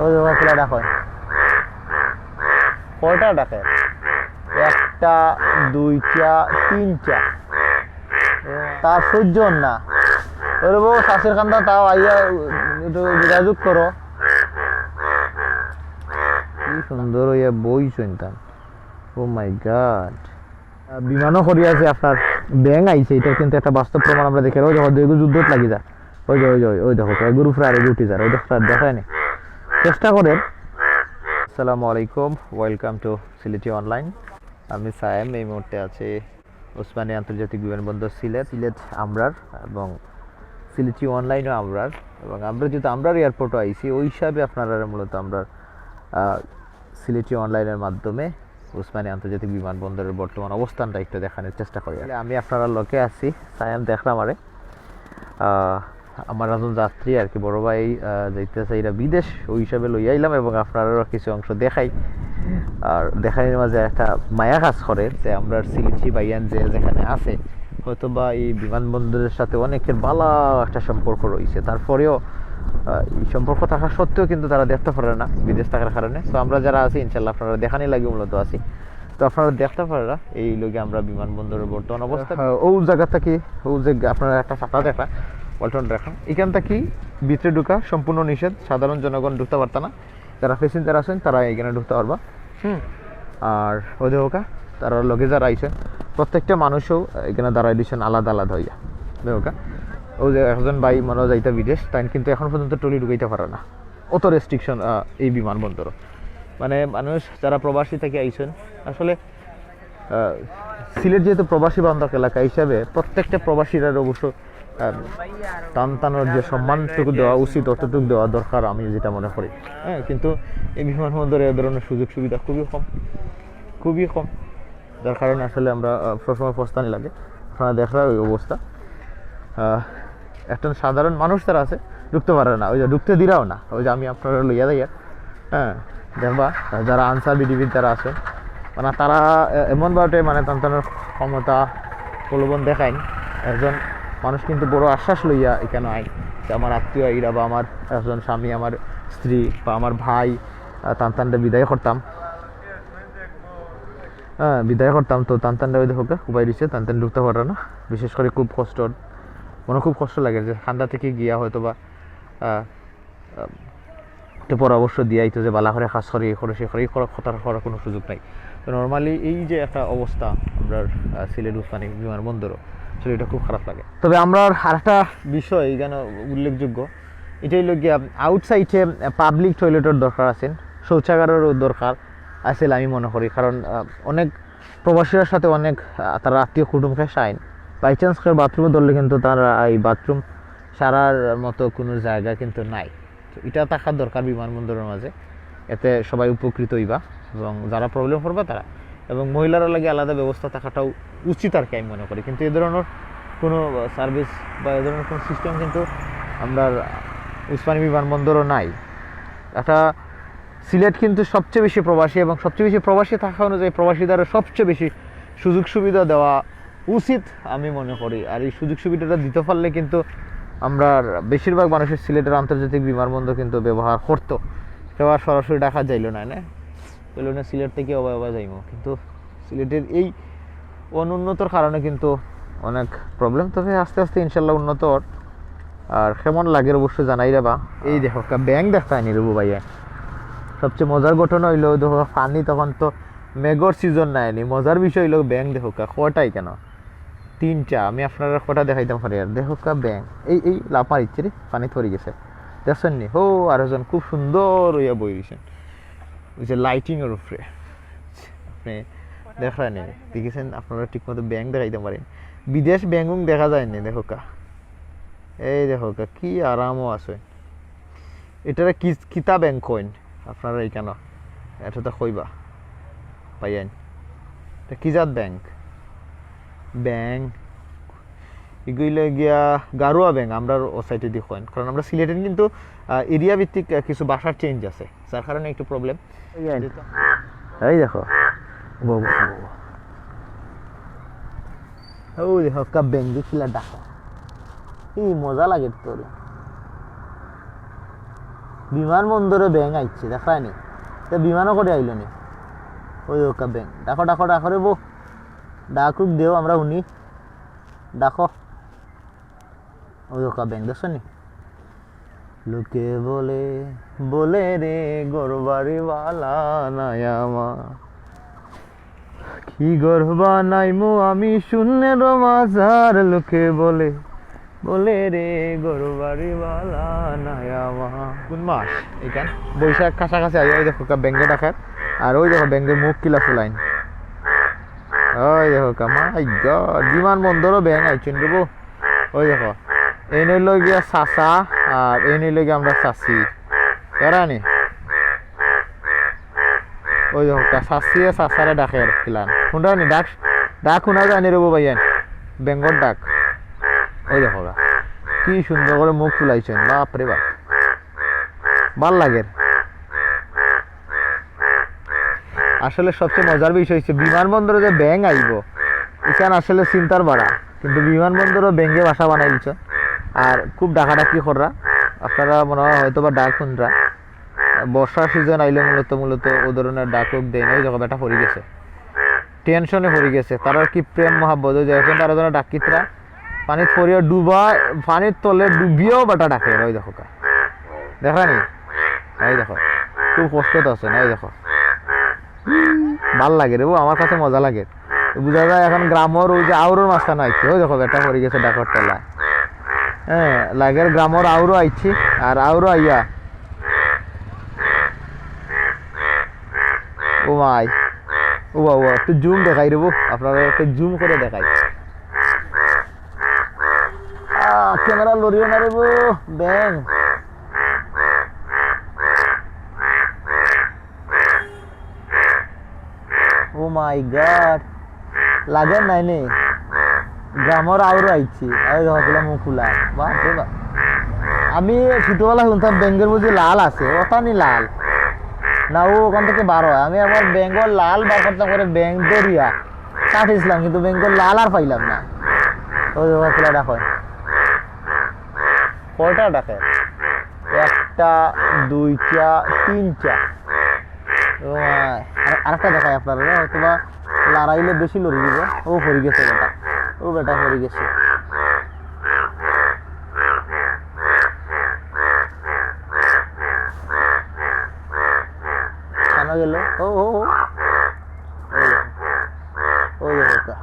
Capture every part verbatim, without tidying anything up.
ওই দেখো, কিলা ডাকে। কয়টা ডাকে? একটা, দুইটা, তিনটা। তার সহ্য অর না। ওরে বউ, চাচির কান্দা তাও আইয়া একটু যোগাযোগ করো। কি সুন্দর অইয়া বই শুনতাম। Oh my God। আহ, বিমানও করি আছে আপনার, ব্যাঙ আইছে, এটার কিন্তু একটা বাস্তব প্রমাণ আমরা দেখি। ওই দেখো, দুইগু যুদ্ধত লাগি যা। ওই যে, ওই যে, ওই, ওই দেখো, এগুর উপরে আরেক উঠি যার, ওই দেখো, দেখায়নি। চেষ্টা করেন। আসসালামু আলাইকুম, welcome to সিলেটি অনলাইন। আমি সায়েম, এই মুহূর্তে আছি উসমানী আন্তর্জাতিক বিমানবন্দর সিলেট, সিলেট আমরার এবং সিলেটি অনলাইনও আমরার, এবং আমরা যেহেতু আমরার এয়ারপোর্টও আইছি, ওই হিসাবে আপনারা মূলত আমরার, আহ, সিলেটি অনলাইনের মাধ্যমে উসমানী আন্তর্জাতিক বিমানবন্দরের বর্তমান অবস্থানটা একটু দেখানোর চেষ্টা করি। আমি আপনারার লগে আছি, সায়েম দেখরা আমারে। আহ, আমার একজন যাত্রী আর কি, বড় ভাই, আহ, যাইতেছে এরা বিদেশ, ওই হিসাবে লই আইলাম এবং আপনারারও কিছু অংশ দেখাই। আর দেখানোর মাঝে একটা মায়া কাজ করে যে আমরার সিলেটি ভাইয়ান যে যেখানে আছে, হয়তো বা এই বিমানবন্দরের সাথে অনেকের ভালা একটা সম্পর্ক রইছে। তারপরেও, আহ, এই সম্পর্ক থাকা সত্ত্বেও কিন্তু তারা দেখতে পারে না বিদেশ থাকার কারণে। তো আমরা যারা আছি, ইনশাল্লাহ, আপনারারে দেখানি লাগি মূলত আছি। তো আপনারা দেখতে পাররা এই লগে আমরা বিমানবন্দরের বর্তমান অবস্থা। হ্যাঁ, ও জায়গা থাকি, ও যে আপনারা একটা ছাতা দেখা, ওয়ালটন দেখা, এখান থাকি ভিতরে ঢুকা সম্পূর্ণ নিষেধ, সাধারণ জনগণ ঢুকতে পারতা না। যারা প্যাসেঞ্জার আছেন, তারা এখানে ঢুকতে পারবা। হুম। আর ওই দেখোকা, তারা লগে যারা আইছেন, প্রত্যেকটা মানুষও এখানে দাঁড়াই দিয়েছেন আলাদা আলাদা হইয়া। দেখোকা, ওই যে একজন ভাই মনে হয় যাইতা বিদেশ, তাই কিন্তু এখন পর্যন্ত ট্রলি ঢুকাইতে পারে না, অত রেস্ট্রিকশন এই বিমানবন্দর। মানে মানুষ যারা প্রবাসী থেকে আইছেন, আসলে, আহ, সিলেট যেহেতু প্রবাসী বান্ধব এলাকা হিসাবে প্রত্যেকটা প্রবাসীরা অবশ্য, আহ, তান তানোর যে সম্মানটুকু দেওয়া উচিত, অতটুকু দেওয়া দরকার, আমি যেটা মনে করি। হ্যাঁ, কিন্তু এই বিমানবন্দরে এ ধরনের সুযোগ সুবিধা খুবই কম, খুবই কম, যার কারণে আসলে আমরা, আহ, সবসময় পস্তানি লাগে। আপনারা দেখরা ওই অবস্থা। আহ, একজন সাধারণ মানুষ তারা আছে, ঢুকতে পারে না, ওই যে ঢুকতে দিরাও না। ওই যে আমি আপনারা লইয়া যাই, হ্যাঁ, দেখবা, যারা আনসার বিডিবির যারা আছে, মানে তারা এ-, এমনভাবে মানে তান তানোর ক্ষমতা প্রলোভন দেখাইন। একজন মানুষ কিন্তু বড় আশ্বাস লইয়া এখানে আইন যে আমার আত্মীয় এরা বা আমার একজন স্বামী, আমার স্ত্রী বা আমার ভাই, আহ, তান তানরে বিদায় করতাম, হ্যাঁ, বিদায় করতাম, তো তান তানরে ওই দেখো উবাই দিছে, তান তান ঢুকতে পারে না। বিশেষ করে খুব কষ্ট, মনে খুব কষ্ট লাগে যে কান্দা থেকে গিয়া হয়তো বা, আহ, আহ, একটু পরামর্শ দিয়া আইতো যে বালা করে কাজ করি, এই করে, সেই করে, এই করে, কথা করার কোনো সুযোগ নাই। তো নর্মালি এই যে একটা অবস্থা আমরা, আহ, সিলেট উসমানী বিমানবন্দরও, আসলে এটা খুব খারাপ লাগে। তবে আমরা আরেকটা বিষয় এখানে উল্লেখযোগ্য, এটাই হলো গিয়া আউটসাইডে পাবলিক টয়লেটর দরকার আছে, শৌচাগারেরও দরকার আছে আমি মনে করি, কারণ, আহ, অনেক প্রবাসীর সাথে অনেক, আহ, তারা আত্মীয় কুটুম খেয়ে আইন, বাই চান্স কেউ বাথরুমে ধরলে কিন্তু তারা এই বাথরুম সারার মতো কোনো জায়গা কিন্তু নাই। তো এটা থাকার দরকার বিমানবন্দরের মাঝে, এতে সবাই উপকৃত হইবা এবং যারা প্রবলেম করবা তারা, এবং মহিলারা লাগে আলাদা ব্যবস্থা থাকাটাও উচিত আর কি আমি মনে করি। কিন্তু এ ধরনের কোনো সার্ভিস বা এ ধরনের কোনো সিস্টেম কিন্তু আমরা উসমানী বিমানবন্দরও নাই। একটা সিলেট কিন্তু সবচেয়ে বেশি প্রবাসী, এবং সবচেয়ে বেশি প্রবাসী থাকা অনুযায়ী প্রবাসীদের সবচেয়ে বেশি সুযোগ সুবিধা দেওয়া উচিত আমি মনে করি। আর এই সুযোগ সুবিধাটা দিতে পারলে কিন্তু আমরা বেশিরভাগ মানুষের সিলেটের আন্তর্জাতিক বিমানবন্দর কিন্তু ব্যবহার করতো, কেউ আর সরাসরি ঢাকা যাইলো না, না? তাহলে না সিলেট থেকে অবায় অবায় যাইমু, কিন্তু সিলেটের এই অনুন্নতর কারণে কিন্তু অনেক প্রবলেম। তবে আস্তে আস্তে ইনশাল্লাহ উন্নত অর। আর কেমন লাগে অবশ্যই জানাই রে বা। এই দেখো, একটা ব্যাঙ দেখতে আনি রে ভাইয়া। সবচেয়ে মজার ঘটনা হইলো, ওই দেখো, পানি তখন তো মেঘর সিজন নাই নি। মজার বিষয় হইলো, ব্যাঙ দেখো কা, কটাই কেন? তিনটা। আমি আপনারা কটা দেখাইতাম পারি আর। দেখো কা, ব্যাঙ। এই, এই লাফ মারিচ্ছে রে, পানি পড়ে গেছে। দেখছেন নি? হো, আর একজন খুব সুন্দর হইয়া বই রইছেন। ওই যে লাইটিংয়ের উপরে। আপনি দেখরা নি? দেখেছেন? আপনারা ঠিক মতো ব্যাঙ দেখাইতে পারেন। বিদেশ ব্যাঙ দেখা যায়নি, দেখো কা। এই দেখো কা, কি আরামও আছে। এটারে কি, কিতা ব্যাঙ কইন? আপনারা এই কেন? এটা তো কইবা। পাইয়াইন। এটা কি জাত ব্যাঙ? ব্যাঙ। এগুলো গিয়া গারুয়া ব্যাঙ, আমরা ও সাইডে দি কইন। কারণ আমরা সিলেটের কিন্তু, আহ, এরিয়া ভিত্তিক, আহ, কিছু ভাষার চেঞ্জ আছে, যার কারণে একটু প্রবলেম। এই আইন। এই দেখো। বউ, বউ, বউ, বউ। ও দেখো, কা ব্যাঙ কিলা ডাকা। এই মজা লাগে তো। বিমানবন্দরে ব্যাঙ আইছে, দেখরায় নি? তে বিমানো করে আইলো নি? ওই দেখো ব্যাঙ, ডাকো, ডাকো, ডাকো রে বো, ডাকুক দেও, আমরা হুনি, ডাকো। ওই দেখো ব্যাঙ, দেখছো নি? লোকে বলে, বলে রে, ঘরবাড়িওয়ালা নাই আমার। কি ঘর বানাইমু আমি শূন্যের মাঝার, লোকে বলে, বলে রে, ঘরবাড়িওয়ালা নাই আমার। কোন মাস? এখান বৈশাখ কাছাকাছি আই। ওই দেখো কা ব্যাঙে ডাকার, আর ওই দেখো ব্যাঙের মুখ কিলা ফুলাইন। ওই দেখো কা, মাই গড, বিমানবন্দরও ব্যাঙ আইছইন রে বো। ওই দেখো, এই নইল গিয়া চাচা, আর এই নইল গিয়া আমরা চাচি। এরা নি? ওই দেখো, তা চাচিয়ে চাচারে ডাকে আর কিলান। হুনরা নি ডাক, ডাক হুনা যায় নি রে বো ভাইয়ান? ব্যাঙর ডাক। ওই দেখো গা, কি সুন্দর করে মুখ ফুলাইছইন, বাপ রে বাপ। ভাল লাগের। আসলে সবচেয়ে মজার বিষয় হচ্ছে বিমানবন্দরে যে ব্যাঙ আইবো, ইখান আসলে চিন্তার বাড়া, কিন্তু বিমানবন্দরও ব্যাঙে বাসা বানাই দিছে। আর খুব ডাকাডাকি কররা, আপনারা মনে হয় হয়তো বা ডাক হুনরা। বর্ষার সিজন আইলে মূলত, মূলত ও ধরনের ডাক উক দেয় না। ওই দেখো বেটা পড়ি গেছে, টেনশনে পড়ি গেছে। তারার কি প্রেম মহাব্বত, ওই যে এখন তারা যেন ডাকিতরা পানিত পড়িয়া ডুবা, পানির তলে ডুবিয়াও বেটা ডাকে, ওই দেখো কা। দেখা নি? এই দেখো, খুব কষ্টত আছে না, এই দেখো। ভাল লাগে রে বো, আমার কাছে মজা লাগে। বুঝা যায় এখন গ্রামর ওই যে আউরর মাঝখানো আইছে, ওই দেখো বেটা পড়ি গেছে ডাকর তলায়। হ্যাঁ, লাগের গ্রামর আউরও আইছে, আর আউরও আইয়া। ও মাই, ও বাবা, একটু জুম দেখাই রে বো, আপনারা একটু জুম করে দেখাই। আহ, ক্যামেরা লড়িও না রে বো, ব্যাঙ। ও মাই গড, লাগে নাই নি? গ্রামর আউরও আইছে, আরে দেখো কিলা মুখ ফুলা, বাপ রে বাপ। আমি ছোটবেলা শুনতাম ব্যাঙর বুঝি লাল আছে, ওটা নি লাল না, ও ওখান থেকে বার হয়। আমি আবার ব্যাঙর লাল বার করতাম করে ব্যাঙ ধরিয়া কাটিছিলাম, কিন্তু ব্যাঙর লাল আর পাইলাম না। ওই দেখো কিলা ডাকে, কয়টা ডাকে? একটা, দুইটা, তিনটা। ও মাই, আর, আরেকটা দেখাই আপনারা, হয়তো বা লড়াইলে বেশি লড়ি দিব। ও পড়ি গেছে বেটা, ও বেটা পড়ি গেছে। কানো গেল? ও, ও, ও। ওই দেখো, ওই দেখো।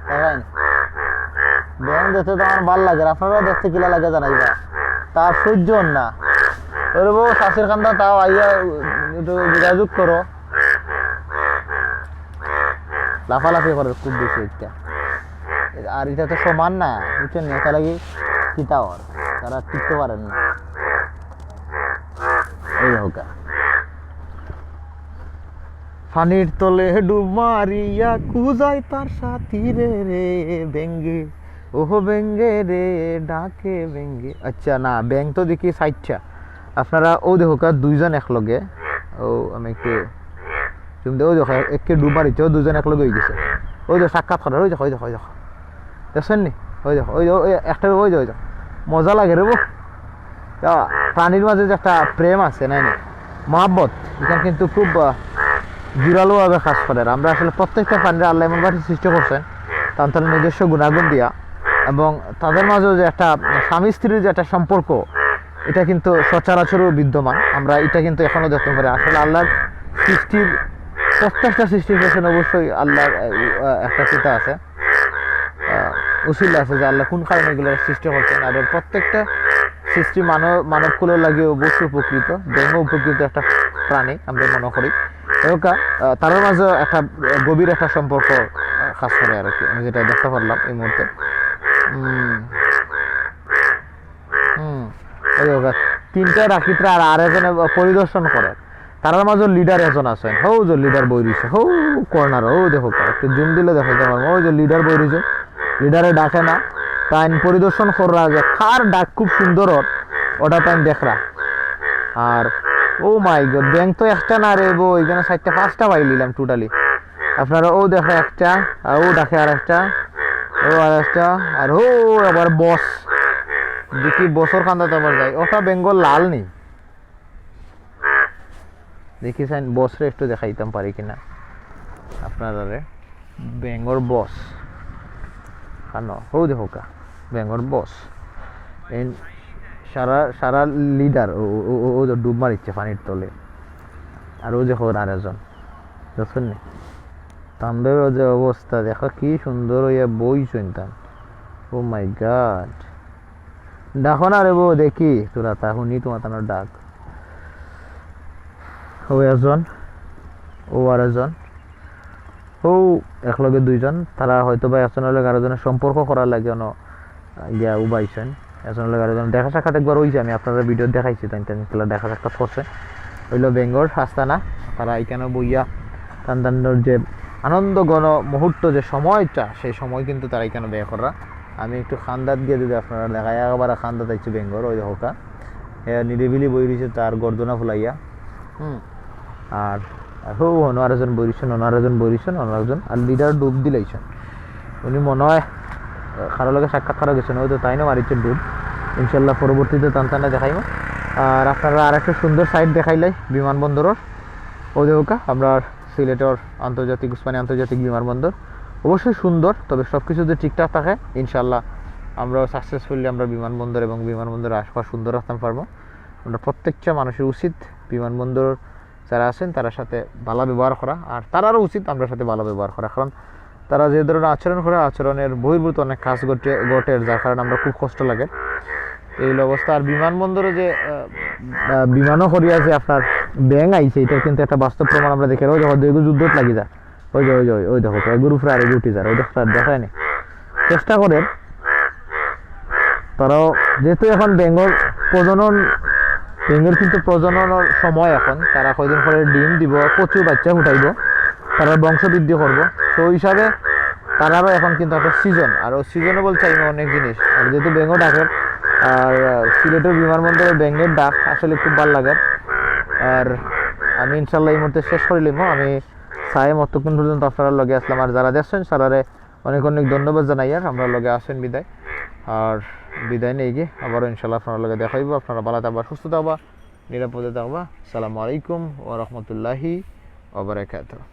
দেখেন, ব্যাঙ দেখতে তো আমার ভালো লাগে, আপনারা দেখতে কিলা লাগে জানাইবা। তার সহ্য অর না। ওরে বউ, চাষির কান্দা তাও আইয়া একটু যোগাযোগ করো। লাফালাফি করে খুব বেশি একটা। আর এটা তো সমান না, বুঝছেন নি? এটা লাগি কিতা অর, তারা টিকতে পারেন না। এই দেখো কা। পানির তলে ডুব মারিয়া খুঁজাই তার সাথী রে, রে বেঙ্গে, ওহ বেঙ্গে রে, ডাকে বেঙ্গে। আচ্ছা, না, ব্যাঙ তো দেখি চাইরটা। আপনারা ও দেখো কা, দুইজন একলগে। ও, আমি একটু জুম দে, ও দেখো, একে ডুব মারিছে, ও দুইজন একলগে হয়ে গেছে। ওই দেখো, সাক্ষাৎ করার, ওই দেখো, ওই দেখো, ওই দেখো। দেখছেন নি? ওই দেখো, ওই দেখো, ওই একটা, ওই দেখো, ওই দেখো। মজা লাগে রে বউ। তা প্রাণীর মাঝে যে একটা প্রেম আছে, নাই না? মহাব্বত, এখানে কিন্তু খুব, আহ, জোরালোভাবে কাজ করে। আর আমরা আসলে প্রত্যেকটা প্রাণীরা আল্লাহ এমনভাবে সৃষ্টি করছেন, তাদের নিজস্ব গুণাগুণ দিয়া, এবং তাদের মাঝেও যে একটা স্বামী স্ত্রীর যে একটা সম্পর্ক, এটা কিন্তু সচরাচরও বিদ্যমান। আমরা এটা কিন্তু এখনো দেখতে পারি। আসলে আল্লাহর সৃষ্টির, প্রত্যেকটা সৃষ্টির পেছনে অবশ্যই আল্লাহর, আহ, একটা চিন্তা আছে। আহ, উসিলা আছে যে আল্লাহ কোন কারণে এগুলো সৃষ্টি করছেন। আর প্রত্যেকটা সৃষ্টি মানব, মানব কুলের লাগে অবশ্যই উপকৃত, ব্যাঙও উপকৃত একটা প্রাণী আমরা মনে করি। এবং কা-, আহ, তার মাঝে একটা, আহ, গভীর একটা সম্পর্ক, আহ, কাজ করে আর কি, আমি যেটা দেখতে পারলাম এই মুহূর্তে। হুম। হুম। এই দেখো, তিনটা ডাকিতরা আর আরেকজনে পরিদর্শন করে। তারার মাঝে লিডার একজন আছে, হৌ যে লিডার বই রইছে, হৌ কর্নার, হৌ দেখো, একটু জুম দিলে দেখো, দেখো, ওই যে লিডার বই রইছে, লিডারে ডাকে না, তাইন পরিদর্শন কররা যে কার ডাক খুব সুন্দর অর, ওটা তাইন দেখরা। আর, ও মাই গড, ব্যাঙ তো একটা না রে বউ, এখানে চাইরটা পাঁচটা পাই নিলাম টোটালি। আপনারা ও দেখো একটা, আর ও ডাকে আর একটা, ও আর একটা, আর ও আবার বস। দেখি বসর কান্দাত আবার যাই, ওটা ব্যাঙর লাল নি। দেখি চাইন বসরে একটু দেখাইতাম পারি কিনা আপনারারে। ব্যাঙর বস, কানো হো দেখউক্কা, ব্যাঙর বস। এই সারা সারা লিডার ও, ও, ও, ও যে ডুব মারিচ্ছে পানির তলে। আর ও যে খবর আর একজন, দেখছেন নি? তানদেরও যে অবস্থা, দেখো কি সুন্দর অইয়া বইছইন তান। ও মাই গড। ডাকো না রে বউ, দেখি তোরা তা হুনি তোমার তানোর ডাক। ও একজন, ও আর একজন, ও একলগে দুইজন, তারা হয়তো বা একজনের লগে আরোজনের সম্পর্ক করার লাগি অনো গিয়া উবাইছইন। একজনের লগে আরোজন দেখা সাক্ষাৎ একবার অইছে, আমি আপনারারে ভিডিও দেখাইছি, তাইন তাইন খেলা দেখা সাক্ষাৎ করছে। অইলো ব্যাঙর আস্তানা, তারা এখানে বইয়া তান তানর যে আনন্দ ঘন মুহূর্ত, যে সময়টা, সেই সময় কিন্তু তারা এখানে ব্যয় করা। আমি একটু খান্দাত গিয়া যদি আপনারারে দেখাই, একবারে খান্দাত আইছে ব্যাঙর, ওই দেখউক্কা। এ নিরিবিলি বই রইছে তার গর্দনা ফুলাইয়া। হুম। আর, আর হো, অনো আরোজন বই রইছইন, অনো আরোজন বই রইছইন, অনো আরোজন। আর লিডার ডুব দিলাইছইন। উনি মনে হয়, আহ, কারো লগে সাক্ষাৎ করা গেছে না, হয়তো তাইনও মারিচ্ছে ডুব। ইনশাল্লাহ পরবর্তীতে তান তানরে দেখাইমু। আর আপনারারে আরেকটা সুন্দর সাইড দেখাইলাই বিমানবন্দরর। ও দেখউক্কা, আমরার সিলেটর আন্তর্জাতিক, উসমানী আন্তর্জাতিক বিমানবন্দর। অবশ্যই সুন্দর, তবে সব কিছু যদি ঠিকঠাক থাকে, ইনশাল্লাহ আমরাও সাকসেসফুলি আমরা বিমানবন্দর এবং বিমানবন্দরের আশপাশ সুন্দর রাখতাম পারবো। আমরা প্রত্যেকটা মানুষের উচিত বিমানবন্দর যারা আছইন তারার সাথে ভালা ব্যবহার করা, আর তারারও উচিত আমরার সাথে ভালা ব্যবহার করা, কারণ তারা যে ধরনের আচরণ করে, আচরণের বহির্ভূত অনেক কাজ ঘটে, ঘটের, যার কারণে আমরা খুব কষ্ট লাগে। এই হলো অবস্থা। আর বিমানবন্দরে যে, আহ, আহ, বিমানও করিয়া যে আপনার ব্যাঙ আইছে, এটার কিন্তু একটা বাস্তব প্রমাণ আমরা দেখি। ওই দেখো, দুইগু যুদ্ধত লাগি যায়। ওই যে, ওই যে, ওই, ওই দেখো, এগুর উপরে আরেকগু উঠি যায়। ওই দেখো, তারা দেখায়নি। চেষ্টা করে তারাও, যেহেতু এখন ব্যাঙর প্রজনন, ব্যাঙর কিন্তু প্রজননের সময় এখন, তারা কয়দিন পরে ডিম দিব, প্রচুর বাচ্চা ফুটাইব, তারা বংশ বৃদ্ধি করব। তো ওই হিসাবে তারারও এখন কিন্তু একটা সিজন, আর ওই সিজনেবল টাইমে অনেক জিনিস। আর যেহেতু ব্যাঙও ডাকের, আর, আহ, সিলেটের বিমানবন্দরে ব্যাঙের ডাক আসলে খুব ভালো লাগে। আর আমি ইনশাল্লাহ এই মুহূর্তে শেষ করিলিমু। আমি সাইম অতক্ষণ পর্যন্ত আপনারার লগে আছলাম, আর যারা দেখছইন তারারে অনেক অনেক ধন্যবাদ জানাইয়ার আমরার লগে আছইন বিদায়। আর বিদায় নেই গিয়া আবারও ইনশাল্লাহ আপনারার লগে দেখা অইবো। আপনারা ভালা থাকবা, সুস্থ থাকবা, নিরাপদে থাকবা। আসসালামু আলাইকুম ওয়া রাহমাতুল্লাহি ওয়া বারাকাতুহু।